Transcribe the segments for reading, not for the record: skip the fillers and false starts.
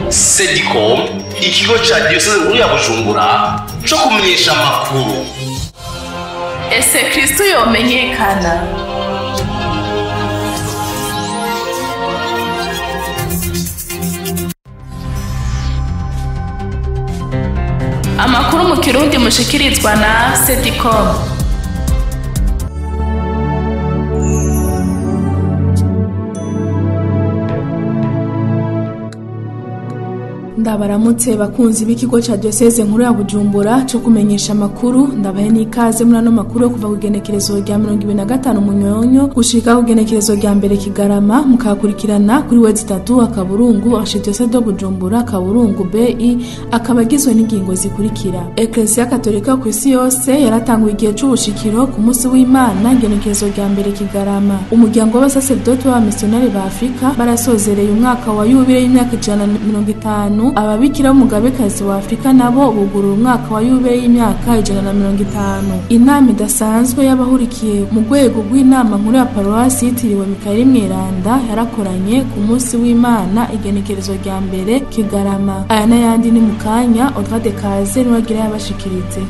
Sedicom, ikigo ca diyoseze nkuru ya Bujumbura co kumenyesha amakuru. Ese Kristo yomenyekana? Amakuru mu Kirundi mushikirizwa na Sedicom. Ndabaramutse bakunzi b'ikigo ca Diocese nkuru ya Bujumbura cyo kumenyesha amakuru, ndabahe n'ikaze muri ano makuru yo kuva kugenekerezo rya 2025 Munyonyo gushika kugenekerezo rya mbere Kigarama, mukakurikirana kuri wezi 3 akaburungu Archidiocese de Bujumbura akaburungu BI, akaba agizwe n'ingingo zikurikira. Ecclesia Katolika ku isi yose yaratanguye igihe c'ubushikiro ku munsi w'Imana ngenekerezo rya mbere Kigarama. Umuryango w'abasacerdote b'abamissionari ba Afrika barasozereye umwaka wa yubile y'imyaka 150. Ababikira b'umugabekazi wa Afrika nabo bugurura umwaka wa yubile y'imyaka 150. Inama idasanzwe y'abahurikiye mu rwego rw'inama nkuru ya paruwasi yitiriwe Mikayeli Mweranda yarakoranye ku munsi w'Imana igenekerezo rya mbere Kigarama. Aya n'ayandi ni mu kanya, Audrey de Kaze niwe agira yabashikiritse.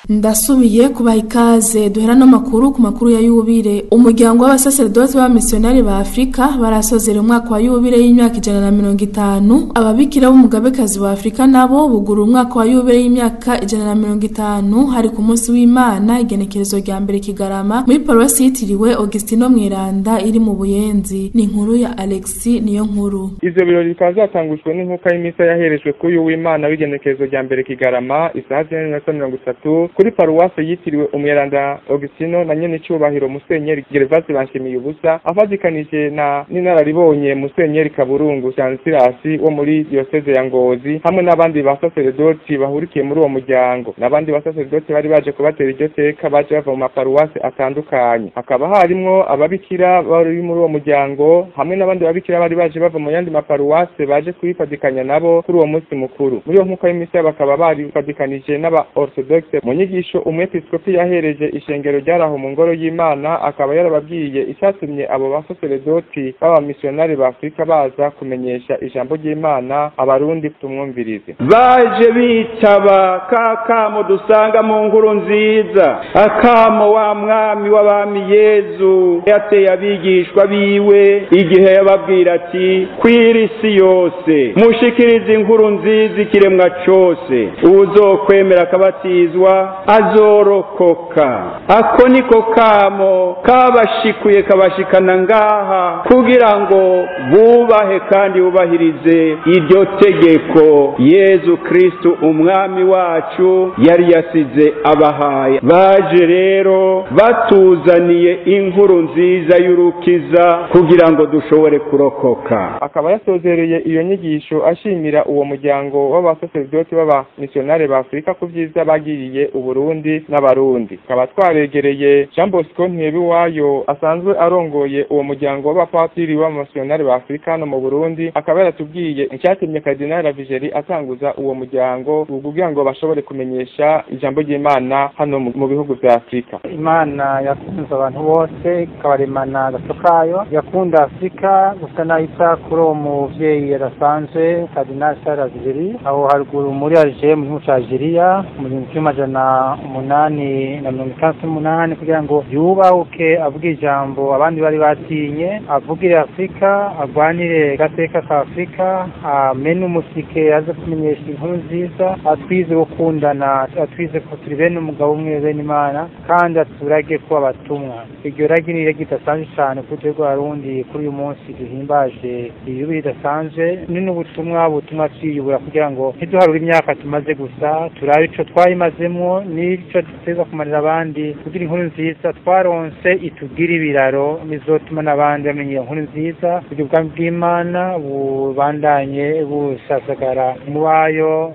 Ndasubiye kubaha ikaze duhera no makuru ku makuru ya yubile. Umuryango w'abasacerdote b'abamissionari ba Afrika barasozera umwaka wa yubile y'imyaka 150. Ababikira b'umugabekazi wa Afrika nabo bugura umwaka wa yubile y'imyaka 150 hari ku munsi w'Imana igenekerezo rya mbere Kigarama muri paruwasi yitiriwe Augustino Mweranda iri mu Buyenzi. Ni inkuru ya Alexis niyo nkuru. Ivyo birori bikaba vyatangujwe n'inkuka y'imisa yaherejwe kuri uyu w'Imana w'igenekerezo rya mbere Kigarama isaha 4:30 kuri paruwase yitiriwe Umweranda Augustino na nyene cyubahiro Musenyeri Gervase Banshimiye ubusa afatikanije na n'inararibonye Musenyeri Kaburungu Chancellor wo muri diocese ya Ngozi hamwe n'abandi basacerdoti bahurikiye muri uwo muryango n'abandi basacerdoti bari baje kubatera iryo teka baje bava mu maparuwase atandukanye. Hakaba harimwo ababikira bari muri uwo muryango hamwe n'abandi babikira bari baje bava mu yandi maparuwase baje kwifatikanya nabo kuri uwo munsi mukuru. Muri iyo nkuka y'imisa bakaba bari bafatikanije n'aba orthodoxe. Mu nyigisho umwepiskopi yahereje ishengero ryaraho mu ngoro y'Imana akaba yarababwiye icyatumye abo basacerdote b'abamissionari ba Afrika baza kumenyesha ijambo ry'Imana abarundi tumwumvirize. Baje bitaba kakamo dusanga mu nkuru nziza, akamo wa mwami w'abami Yezu yateye abigishwa biwe igihe yababwira ati kw'isi yose mushikirize inkuru nziza ikiremwa cose, uzokwemera akabatizwa azorokoka. Ako niko kamo kabashikuye kabashikana ngaha kugira ngo bubahe kandi bubahirize iryo tegeko Yezu Kristu umwami wacu yari yasize abahaye. Baje rero batuzaniye inkuru nziza y'urukiza kugira ngo dushobore kurokoka. Akaba yasozereye iyo nyigisho ashimira uwo muryango w'abasacerdote b'abamissionari ba Afrika ku vyiza bagiriye Uburundi n'abarundi. Kaba twaregereye Jean Bosco Ntibiwayo asanzwe arongoye uwo muryango w'abapatiri b'abamissionari ba Afrika no mu Burundi, akaba yaratubwiye icyatumye Cardinal Lavigeri atanguza uwo muryango kugira ngo bashobore kumenyesha ijambo ry'Imana hano mu bihugu vya Afrika. Imana yakunze abantu bose ikabaremana agato kayo, yakunda Afrika gusa nahita kuri uwo muvyeyi yarasanzwe Cardinal Lavigeri aho haruguru muri Alger mu gihugu ca Algeria mu 1868 kugira ngo yubahuke avuge ijambo abandi bari batinye, avugire Afrika, agwanire gateka ka Afrika, amene umusike aze kumenyesha inkuru nziza, atwize gukundana, atwize ko turi bene umugabo umwe bene Imana, kandi aturage ko abatumwa. Iryo ragi ni iragi ridasanzwe cyane kuri twebwe Abarundi kuri uyu munsi duhimbaje iyubile ridasanzwe, ni n'ubutumwa butumwa twiyubura kugira ngo ntiduharure imyaka tumaze gusa, turabe ico twayimazemwo n'ico duteza kumarira abandi kugira inkuru nziza twaronse itugira ibiraro bizotuma n'abandi bamenya iyo nkuru nziza, kugira ubwami bw'Imana bubandanye busasagara mu bayo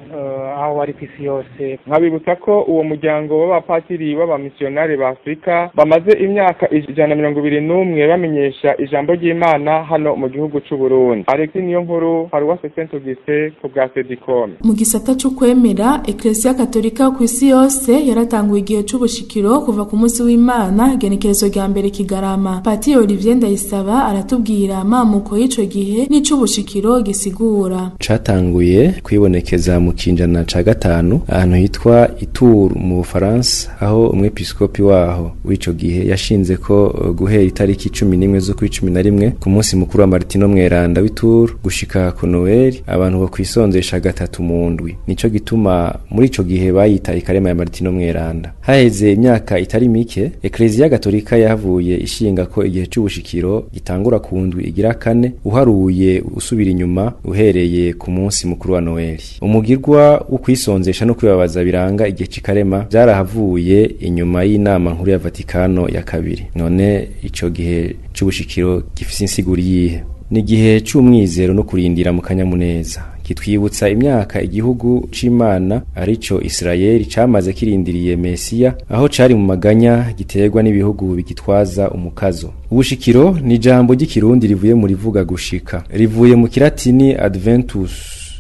aho bari kw'isi yose. Nkabibutsa ko uwo muryango w'abapatiri b'abamissionari ba Afrika bamaze imyaka 121 bamenyesha ijambo ry'Imana hano mu gihugu c'u Burundi. Alexis niyo nkuru, Paruwase Saint Augustin ku bwa Sedicom. Mu gisata cyo kwemera, Ecclesia Katolika ku isi yose hose yaratanguye igihe c'ubushikiro kuva ku munsi w'Imana igenekerezo rya mbere Kigarama. Patiri Olivier Ndayisaba aratubwira amamuko y'ico gihe n'ic'ubushikiro gisigura. Catanguye kwibonekeza mu kinjana ca gatanu ahantu hitwa Itour mu Bufaransa, aho umwepiskopi waho w'ico gihe yashinze ko guhera itariki 11 z'ukwa 11 ku munsi mukuru wa Martino Mweranda w'Itour gushika ku Noel abantu bakwisonzesha gatatu mu ndwi. Nico gituma muri ico gihe bayita ikarema ya Martino Mweranda. Haheze imyaka itari mike Eklezia Gatolika yahavuye ishinga ko igihe c'ubushikiro gitangura ku ndwi igira kane uharuye usubira inyuma uhereye ku munsi mukuru wa Noel. Umugirwa wo kwisonzesha no kwibabaza biranga igihe c'ikarema byarahavuye inyuma y'inama nkuru ya Vatikano ya kabiri. None ico gihe c'ubushikiro gifise insiguro yihe? Ni igihe c'umwizero no kurindira mu kanyamuneza, kitwibutsa imyaka igihugu c'Imana arico Israeli camaze kirindiriye Mesiya, aho cari mu maganya giterwa n'ibihugu bigitwaza umukazo. Ubushikiro ni jambo ry'ikirundi rivuye mu rivuga gushika, rivuye mu kilatini adventus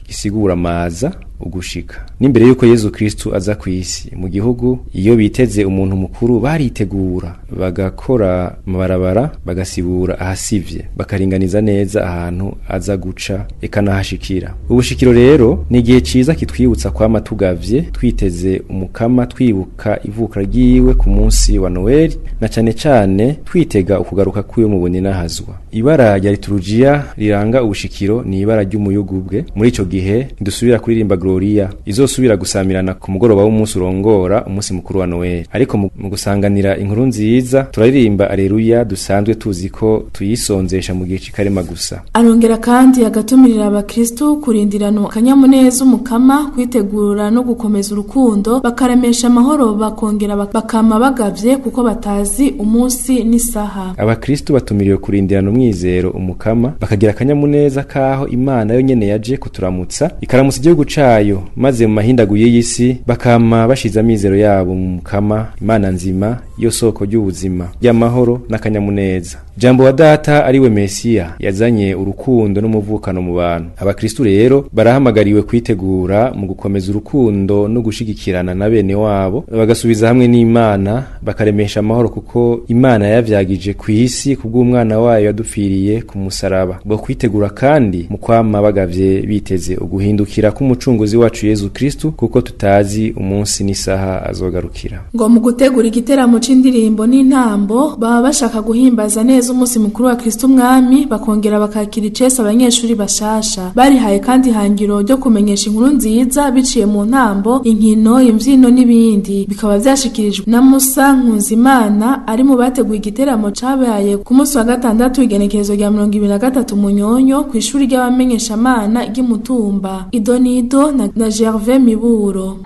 gisigura maza, ugushika. N'imbere yuko Yezu Kristu aza kwisi mu gihugu, iyo biteze umuntu mukuru baritegura bagakora amabarabara, bagasibura ahasivye, bakaringaniza neza ahantu aza guca ekanahashikira. Ubushikiro rero ni igihe ciza kitwibutsa kwama tugavye, twiteze umukama, twibuka ivuka ryiwe ku munsi wa Noel, na cane cane twitega ukugaruka kwiwe mu buninahazwa. Ibara rya liturujia riranga ubushikiro ni ibara ry'umuyugubwe. Muri ico gihe ntidusubira kuririmba Gloria izosubira gusamirana ku mugoroba w'umunsi urongora umunsi mukuru wa Noel, ariko mu gusanganira inkuru nziza turaririmba Alleluia dusanzwe tuzi ko tuyisonzesha mu gihe c'ikarema gusa. Arongera kandi agatumirira abakristo kurindirana akanyamuneza umukama, kwitegura no gukomeza urukundo, bakaremesha amahoro, bakongera bakama bagavye kuko batazi umunsi n'isaha. Abakristo batumiriwe kurindirana umwizero umukama, bakagira akanyamuneza kaho Imana yo nyene yaje kuturamutsa, ikaramutsa igihugu cayo, maze mu mahindaguye y'isi bakama bashize amizero yabo mu mukama Imana nzima, yo soko ry'ubuzima, y'amahoro n'akanyamuneza. Jambo wa data ariwe Mesiya yazanye urukundo n'umuvukano mu bantu. Abakristo rero barahamagariwe kwitegura mu gukomeza urukundo no gushigikirana na bene wabo, bagasubiza hamwe n'Imana, bakaremesha amahoro kuko Imana yavyagije kw'isi kubw'umwana wayo yadupfiriye ku musaraba. Bo kwitegura kandi mu kwama bagavye biteze uguhindukira k'umucunguzi wacu Yezu Kristu, kuko tutazi umunsi n'isaha azogarukira. Ngo mu gutegura igiteramo c'indirimbo n'intambo baba bashaka guhimbaza neza umunsi mukuru wa Kristo Umwami, bakongera bakakira icese abanyeshuri bashasha. Barihaye kandi hangiro ryo kumenyesha inkuru nziza biciye mu ntambo, inkino, imvyino n'ibindi. Bikaba vyashikirijwe na Musa Nkunzimana ari mu bateguye igiteramo cabaye ku munsi wa gatandatu igenekerezo rya 23 Munyonyo kw'ishuri ry'abamenyeshamana ry'Imutumba. Idonido na Gervais Miburo.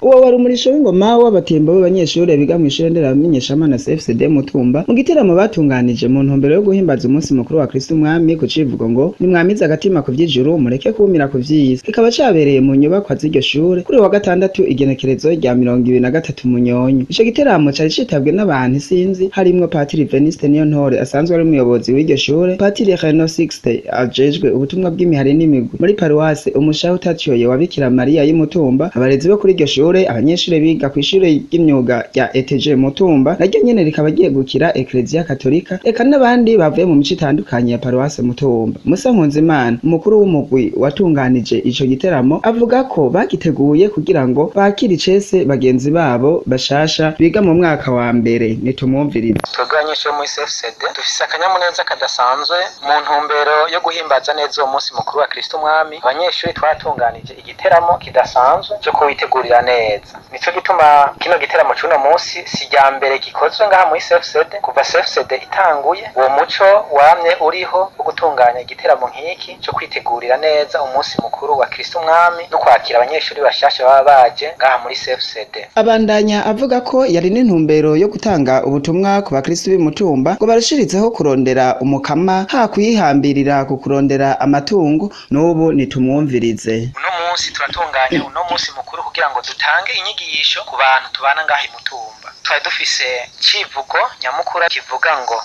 Uwo wari umurisho w'ingoma w'abatembo b'abanyeshure biga mw'ishure nderamenyeshamana CFCD Mutumba mu giteramo batunganije mu ntumbero yo guhimbaza umunsi mukuru wa Kristo Umwami ku civugo ngo nimwamize agatima ku vy'ijuru mureke kumira ku vy'isi, kikaba cabereye mu nyubakwa z'iryo shure kuri wa gatandatu igenekerezo rya 23 Munyonyo. Ico giteramo cari citabwe n'abantu isinzi harimwo Patiri Veniste Niyontore asanzwe ari umuyobozi w'iryo shure, Patiri Reno Sixte ajejwe ubutumwa bw'imihari n'imigwi muri paruwase Umushaho Utaciyoye wa Bikira Mariya y'Imutumba, abarezi bo kuri iryo shure, abanyeshure biga kw'ishure ry'imyuga rya ETG Mutumba naryo nyene rikaba ryegukira Eklezia Katolika, eka n'abandi bavuye mu mico itandukanye ya paruwase Mutumba. Musa Nkunzimana umukuru w'umugwi watunganije ico giteramo avuga ko bagiteguye kugira ngo bakire icese bagenzi babo bashasha biga mu mwaka wa mbere. Nitumwumvirize. Twebwe abanyeshure muri CFCD dufise akanyamuneza kadasanzwe mu ntumbero yo guhimbaza neza uwo munsi mukuru wa Kristo Umwami. Abanyeshure twatunganije igiteramo kidasanzwe cyo kuwitegurira neza. Nico gituma kino giteramo c'uno munsi si rya mbere gikozwe ngaha muri CFCD. Kuva CFCD itanguye uwo muco wamye uriho wo gutunganya igiteramo nk'iki cyo kwitegurira neza umunsi mukuru wa Kristo Umwami no kwakira abanyeshuri bashasha baba baje ngaha muri CFCD. Abandanya avuga ko yari n'intumbero yo gutanga ubutumwa ku bakristo b'Imutumba ngo barushiritseho kurondera umukama ha kuyihambirira ku kurondera amatungo. N'ubu nitumwumvirize. Uno munsi turatunganya uno munsi mukuru kugira ngo dutange inyigisho ku bantu tubana ngaha Imutumba. Twari dufise civugo nyamukuru kivuga ngo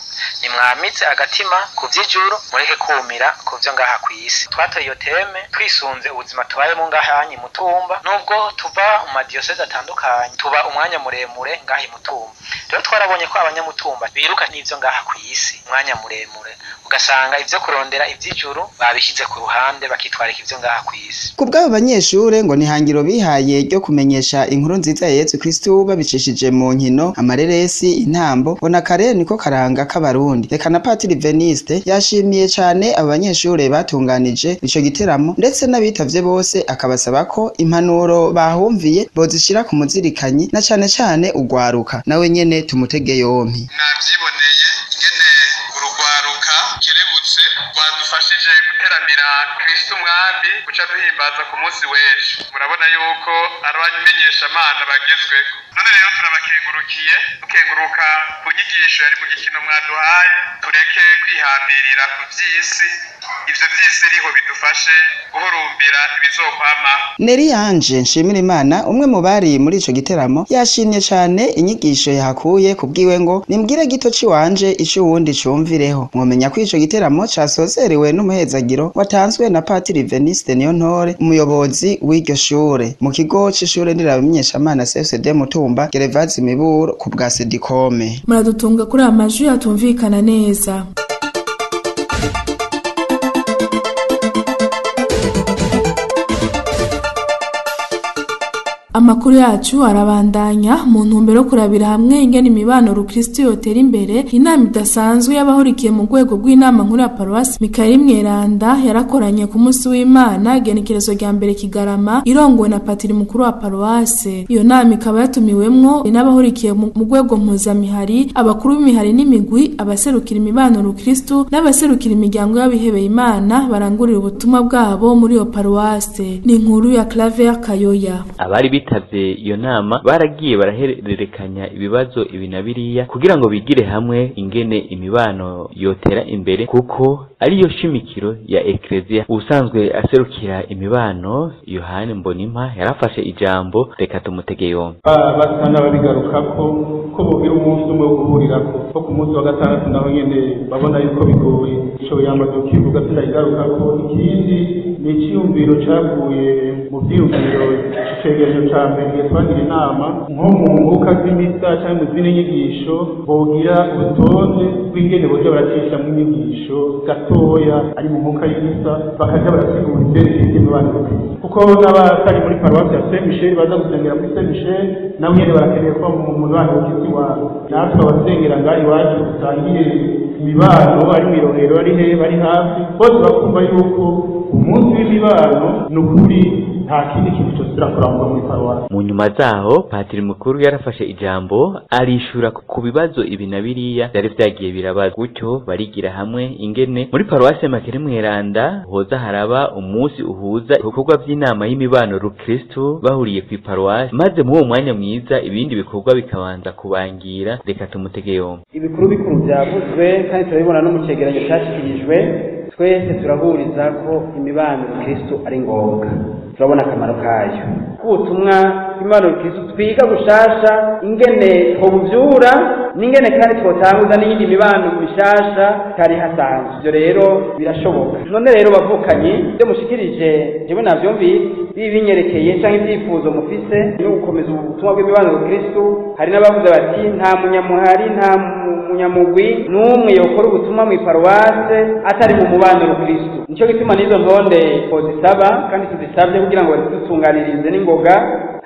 nimwamitse agatima ku vy'ijuru, mureke kumira ku vyo ngaha kw'isi. Twatoye iyo teme twisunze ubuzima tubayemo ngaha hanyu Mutumba, nubwo tuva mu madiyoseze atandukanye, tuba umwanya muremure ngaha Imutumba. Rero twarabonye ko abanyamutumba biruka n'ivyo ngaha kw'isi umwanya muremure, ugasanga ivyo kurondera ivy'ijuru babishyize ku ruhande, bakitwarika ivyo ngaha kw'isi. Ku bw'abo banyeshure ngo nihangiro bihaye ryo kumenyesha inkuru nziza ya Yezu Kristu babicishije mu nkino, amareresi, intambo, ngo na kare niko karanga k'abarundi. Reka na Patiri Veniste yashimiye cane abo banyeshure batunganije ico giteramo, ndetse n'abitavye bose, akabasaba ko impanuro bahumviye bozishira ku muzirikanyi, na cane cane ugwaruka. Nawe nyene tumutege yompi. Navyiboneye ingene urugwaruka kerebutse rwadufashije guteramira Kristo Umwami guca duhimbaza ku munsi w'ejo. Murabona yuko ari abamenyeshamana bagezweho. None rero turabakengurukiye, dukenguruka ku nyigisho yari mu gikino mwaduhaye. Tureke kwihambirira ku vy'isi, ivyo vy'isi riho bidufashe guhurumbira ibizokwamaho. Neri Yanje Nshimira Imana, umwe mu bari muri ico giteramo, yashimye cane inyigisho yahakuye. Kubwiwe ngo nimbwire gito ciwanje ico uwundi cumvireho. Mwomenya ko ico giteramo casozerewe n'umuhezagiro watanzwe na Patiri Veniste Niyontore, umuyobozi w'iryo shure. Mu kigo c'ishure ndirabamenyeshamana CFCD Mutumba, Gerevazi Miburo ku bwa Sedikome. Muradutunga kuri aya majwi atumvikana neza. Amakuru yacu arabandanya. Mu ntumbero yo kurabira hamwe ingene imibano rukristo yotera imbere, inama idasanzwe y'abahurikiye mu rwego rw'inama nkuru ya paruwasi Mikayeli Mweranda yarakoranye ku munsi w'Imana, igenekerezo rya 1 Kigarama, irongowe na patiri mukuru wa paruwase. Iyo nama ikaba yatumiwemwo n'abahurikiye mu rwego mpuzamihari, abakuru b'imihari n'imigwi, abaserukira imibano rukristo n'abaserukira imiryango y'abihebeye Imana barangurira ubutumwa bwabo muri iyo paruwase. Ni inkuru ya Claver Kayoya. Abari bitavye iyo nama baragiye barahererekanya ibibazo ibi na biriya kugira ngo bigire hamwe ingene imibano yotera imbere, kuko ariyo shimikiro ya eklezia. Ubusanzwe aserukira imibano, Yohani Mbonimpa, yarafashe ijambo, reka tumutege yombi. Basa n'ababigarukako ko bogira umunsi umwe wo guhurirako, ko ku munsi wa gatandatu naho nyene babona yuko bigoye. Ico yamaze kukivuga sinayigarukako. Ikindi ni iciyumviro cavuye mu vyiyumviro icegeranyo ca mbere twagira inama, nko mu nkuka z'imisa canke mu zindi nyigisho, bogira urutonde rw'ingene boja baracishamwo inyigisho gatoya ari mu nkuka y'imisa, bakaja barasigura ivyerekeye ivy'imibano, kuko n'abatari muri paruwasi ya Saint Michel baza gusengera muri Saint Michel nabo nyene barakeneye kuba mu mubano w'Kristo iwabo. Natwe abasengera ngaha iwacu dusangiye imibano, ari mw'Irohero, ari hehe, bari hafi bose, bakumva yuko umunsi w'imibano ni ukuri nta kindi kintu cyose kurangwa muri paruwasi. Mu nyuma zaho patiri mukuru yarafashe ijambo arishura ku bibazo ibi na biriya vyari vyagiye birabazwa, gutyo barigira hamwe ingene muri paruwasi ya Makere Mweranda hoza haraba umunsi uhuza ibikorwa vy'inama y'imibano rukristo bahuriye ku paruwasi, maze muri uwo mwanya mwiza ibindi bikorwa bikabanza kubangira. Reka tumutege yombi. Ibikuru bikuru vyavuzwe kandi turabibona no mu cegeranyo cashikirijwe, twese turahuriza ko imibano rukristo ari ngombwa, turabona akamaro kayo. Ubutumwa bw'imibano rukristo twiga gushasha ingene twobuvyura n'ingene kandi twotanguza n'iyindi mibano mishasha kari hasanzwe. Ivyo rero birashoboka. None rero bavukanye, ibyo mushikirije jewe navyumvise, bibi binyerekeye canke ivyifuzo mufise no gukomeza ubutumwa bw'imibano rukristo. Hari n'abavuze bati nta munyamuhari, nta munyamugwi n'umwe yokora ubutumwa mw'iparuwase atari mu mubano rukristo. Nico gituma n'izo ntonde tuzisaba kandi tuzisabye kugira ngo bazidutunganirize n'ingoga,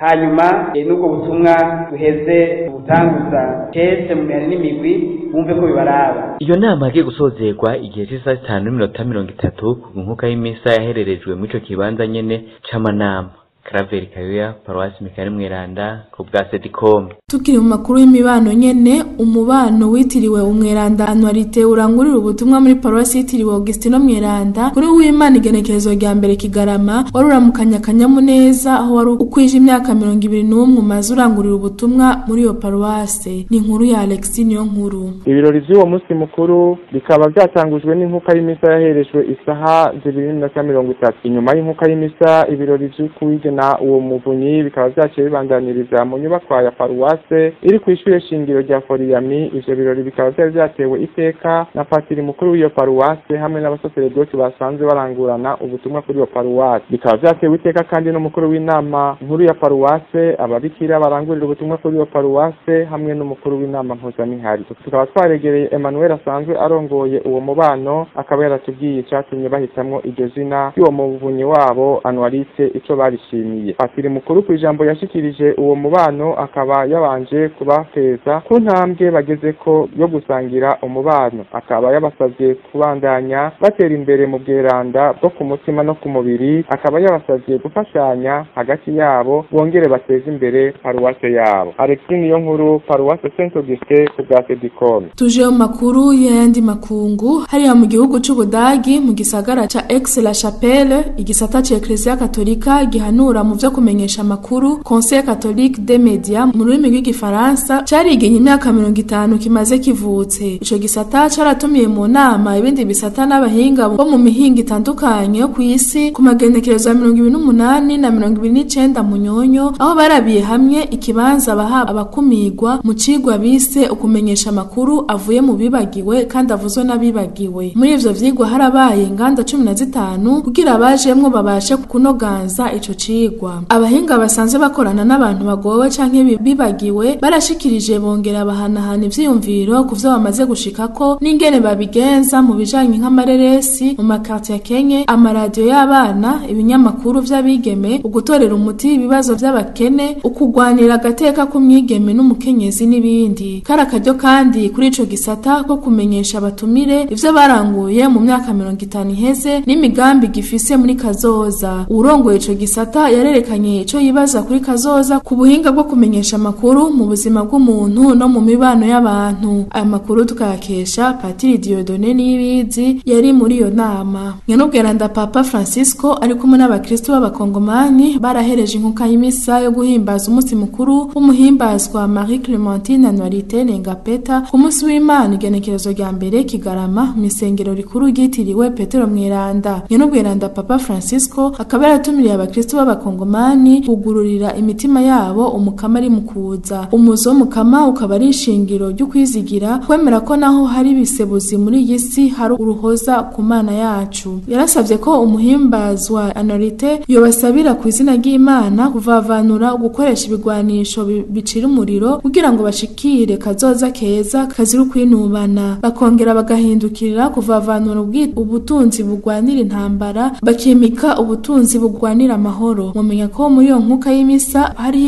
hanyuma n'ubwo butumwa duheze ubutanguza kese mu mihari n'imigwi bumve ko bibaraba. Iyo nama yagiye gusozerwa igihe c'isaha 5:30 ku nkuka y'imisa yahererejwe muri ico kibanza nyene c'amanama. Claver Kayoya, paruwasi Mikayeli Mweranda, ku bwa Sedicom. Tukiri mu makuru y'imibano nyene, umubano witiriwe Umweranda Anuarite urangurira ubutumwa muri paruwasi yitiriwe Augustino Mweranda kuri uw'Imana igenekerezo rya 1 Kigarama, wari uramukanya akanyamuneza aho wari ukwije imyaka 21 umaze urangurira ubutumwa muri iyo paruwase. Ni inkuru ya Alexis niyo nkuru. Ibirori vy'uwo munsi mukuru bikaba byatangujwe n'inkuka y'imisa yaherejwe isaha 2:30. Inyuma y'inkuka y'imisa, ibirori vy'ukuwigena Guhanahana uwo muvunyi bikaba vyaciye bibandaniriza mu nyubakwa ya paruwase iri kw'ishure shingiro rya Foriyami. Ivyo birori bikaba vyari vyatewe iteka na patiri mukuru w'iyo paruwase hamwe n'abasaseredoti basanzwe barangurana ubutumwa kuri iyo paruwase. Bikaba vyatewe iteka kandi n'umukuru w'inama nkuru ya paruwase, ababikira barangurira ubutumwa kuri iyo paruwase hamwe n'umukuru w'inama mpuzamihari. Tukaba twaregereye Emmanuel asanzwe arongoye uwo mubano, akaba yaratubwiye icatumye bahitamwo iryo zina y'uwo muvunyi wabo Anuarite, ico barishimiye. Patiri mukuru ku ijambo yashikirije uwo mubano akaba yabanje kubafeza ku ntambwe bagezeko yo gusangira umubano, akaba yabasavye kubandanya batera imbere mu bweranda bwo ku mutima no ku mubiri, akaba yabasavye gufashanya hagati yabo bongere bateze imbere paruwase yabo. Alexis Niyonkuru, paruwase Saint Augustin ku bwa Sedicom. Tuje mu makuru y'ayandi makungu. Hariya mu gihugu c'Ubudagi mu gisagara ca Aix-la-Chapelle, igisata ca Ecclesia Katolika gihanura mu vyo kumenyesha amakuru, Conseil Catholique des Médias mu rurimi rw'igifaransa, carigenye imyaka 50 kimaze kivutse. Ico gisata caratumiye mu nama ibindi bisata n'abahinga bo mu mihinga itandukanye yo kw'isi ku magenekerezo ya 28 na 29 Munyonyo, aho barabiye hamwe ikibanza baha abakumigwa mu cigwa bise ukumenyesha amakuru avuye mu bibagiwe kandi avuzwe n'abibagiwe. Muri ivyo vyigwa harabaye inganda 15 kugira abajemwo babashe kunoganza ico cigwa. Abahinga basanzwe bakorana n'abantu bagowe canke bibagiwe barashikirije bongera bahanahana ivyiyumviro ku vyo bamaze gushikako n'ingene babigenza mu bijanye nk'amareresi mu makartier ya Kenya, amaradiyo y'abana, ibinyamakuru vy'abigeme, ugutorera umuti ibibazo vy'abakene, ukugwanira agateka k'umwigeme n'umukenyezi n'ibindi. Kari akaryo kandi kuri ico gisata ko kumenyesha abatumire ivyo baranguye mu myaka 50 iheze n'imigambi gifise muri kazoza. Uwurongoye ico gisata yarerekanye ico yibaza kuri kazoza ku buhinga bwo kumenyesha amakuru mu buzima bw'umuntu no mu mibano y'abantu. Aya makuru tukayakesha Patiri Dieudonné Niyibizi yari muri iyo nama. Nyenubweranda Papa Francisco ari kumwe n'abakristo b'abakongomani barahereje inkuka y'imisa yo guhimbaza umunsi mukuru w'umuhimbazwa Marie Clementine Anuarite Nengapeta ku munsi w'Imana igenekerezo rya mbere Kigarama mu isengero rikuru ryitiriwe Petero Mweranda. Nyenubweranda Papa Francisco akaba yaratumiriye abakristo b'abakongomani kugururira imitima yabo umukama ari mu kuza. Umuzo w'umukama ukaba ari ishingiro ryo kwizigira, kwemera ko naho hari ibisebuzi muri iyi si hari uruhoza ku Mana yacu. Yarasavye ko umuhimbazwa Anuarite yobasabira ku izina ry'Imana kuvavanura gukoresha ibigwanisho bicira umuriro kugira ngo bashikire kazoza keza kazira ukwinubana, bakongera bagahindukirira kuvavanura ubutunzi bugwanira intambara, bakimika ubutunzi bugwanira amahoro. Mumenya ko muri iyo nkuka y'imisa hari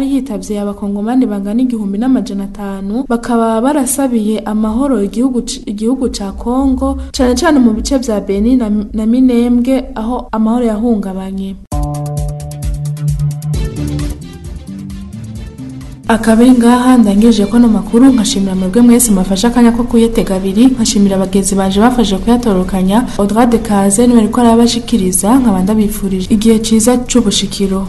hitabye abakongomani bangana 1500, bakaba barasabiye amahoro igihugu ca Kongo, cane cane mu bice vya Beni na Minembwe aho amahoro yahungabanye. Akabiri ngaha ndangije ko no makuru, nkashimira mwebwe mwese mafasha akanya ko kuyetega abiri, nkashimira abagenzi banje bafashe kuyatorokanya. Audrey de Kaze niwe ariko arabashikiriza, nkaba ndabifurije igihe ciza c'ubushikiro.